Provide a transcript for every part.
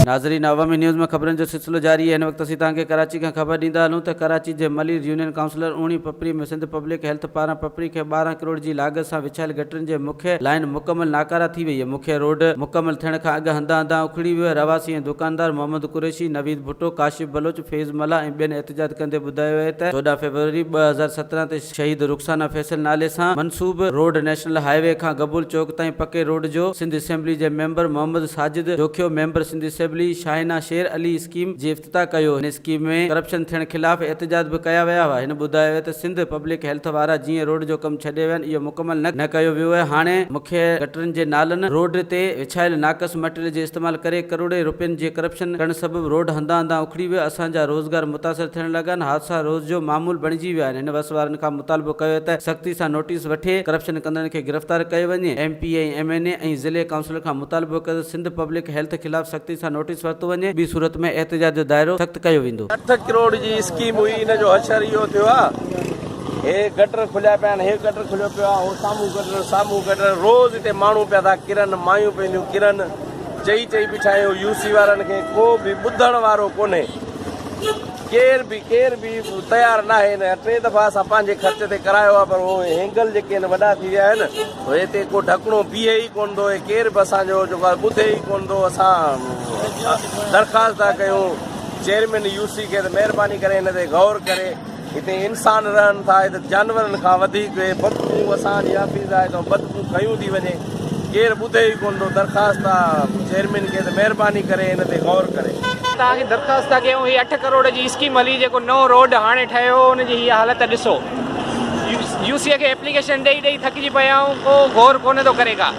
ناظرين عوامي نيوز ۾ خبرن جو سلسلو جاري آهي هن وقت اسين توهان کي ڪراچي کان خبر ڏيندا هلون ته ڪراچي جي ملير يونين ڪائونسلر اوڻي پپري ۾ سنڌ پبلڪ هيلٿ پاران پپري کي 12 ڪروڙ جي لاڳت سان وڇايل گٽرن جي مکيه لائين مڪمل ناڪاره ٿي وئي مکيه روڊ مڪمل ٿيڻ کان اڳ هنڌان هنڌان اکڙي ويو رهواسي ۽ دڪاندار محمد قريشي، نويد ڀٽو، ڪاشف بلوچ، فيض ملاح ۽ ٻين احتجاج ڪندي ٻڌايو آهي ته 14 فيبروري 2017 تي شهيد رخسانه فيصل نالي سان منسوب روڊ نيشنل هاء وي کان گبول چوڪ تائين پڪي روڊ جو سنڌ اسيمبلي جي member Muhammad Sajid Jokhio member Sindh assembly Shahina Sher Ali scheme جي افتتاح ڪيو هن اسڪيم ۾ ڪرپشن ٿيڻ خلاف احتجاج به ڪيا ويا هئا هن ٻڌايو ته سنڌ پبلڪ هيلٿ وارا جيئن روڊ جو ڪم ڇڏي ويا آهن اهو مڪمل نه ڪيو ويو آهي هاڻي مکيه گٽرن جي نالن روڊ تي وڇايل ناقص مٽيريل جي استعمال ڪري ڪروڙين روپين جي ڪرپشن ڪرڻ سبب روڊ هنڌان هنڌان اکڙي ويو، اسان جا روزگار متاثر ٿيڻ لڳا آهن، حادثا روز جو معمول بڻجي ويا آهن، هن وس وارن کان مطالبو ڪيو ته سختي سان نوٽيس وٺي ڪرپشن ڪندڙن کي گرفتار ڪيو وڃي، M P A ۽ M N A ۽ ضلعي ڪائونسلر کان مطالبو ڪيو ته سنڌ پبلڪ هيلٿ خلاف سختي سان نوٽيس ورتو وڃي، ٻي صورت ۾ احتجاج جو دائرو سخت ڪيو ويندو. اٺ ڪروڙ جي اسڪيم هئي ان جو حشر اهو ٿيو آهي. هي گٽر کليا پيا آهن، هي گٽر کليو پيو آهي، هو سامهون گٽر، سامهون گٽر، روز هتي ماڻهو پيا ٿا ڪرن، مايون پيون ٿيون ڪرن، چئي چئي بيٺا آهيون يو سي وارن کي ڪو به ٻڌڻ وارو ڪونهي، ڪير به ڪير به تيار ناهي، هن ٽي دفعا اسان پنهنجي خرچ تي ڪرايو آهي پر هو هينگل جيڪي آهن وڏا ٿي ويا آهن، هتي ڪو ڍڪڻو بيهي ئي ڪونه ٿو، هي ڪير به اسان جو جيڪو آهي ٻڌي ئي ڪونه ٿو، اسان درخواست ٿا ڪيون چيئرمين يو سي کي ته مهرباني ڪري هن تي غور ڪري. هتي انسان رهن ٿا هتي جانورن کان وڌيڪ هي بدبو اسان جي آفيس آهي ته بدبو کنيون ٿي وڃي ڪير ٻڌي ئي ڪونه ٿو درخواست آ چيئرمين کي ته مهرباني ڪري هن تي غور ڪري. توهان کي درخواست ٿا ڪيون هي اٺ ڪروڙ جي اسڪيم هلي جيڪو نئون روڊ هاڻي ٺهيو هو ان جي هي حالت ڏسو يو سي کي ايپليڪيشن ڏئي ڏئي ٿڪجي پيا آهيون ڪو غور ڪونه ٿو ڪري ڪا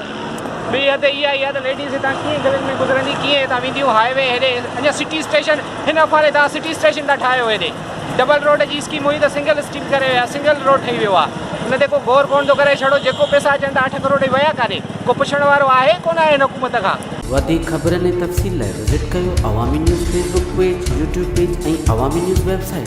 ٻي حد اها ئي آهي ته ليڊيز هتان ڪيئن گلين ۾ گذرندي ڪيئن هتان وينديون هاء وي هيڏي اڃا سٽي اسٽيشن هن افاري تان سٽي اسٽيشن ٿا ٺاهيو هيڏي ڊبل روڊ جي اسڪيم هئي ته سنگل اسڪيم ڪري ويا سنگل روڊ ٺهي ويو آهي ان تي ڪو غور ڪونه ٿو ڪري ڇڙو جيڪو پئسا اچن ٿا اٺ ڪروڙ ويا ڪاڏي ڪو پڇڻ وارو آهي ڪونه آهي هن حڪومت کان. وڌيڪ خبرن ۽ تفصيل لاء وزٽ ڪيو Awami news Facebook page, YouTube page ۽ Awami news website.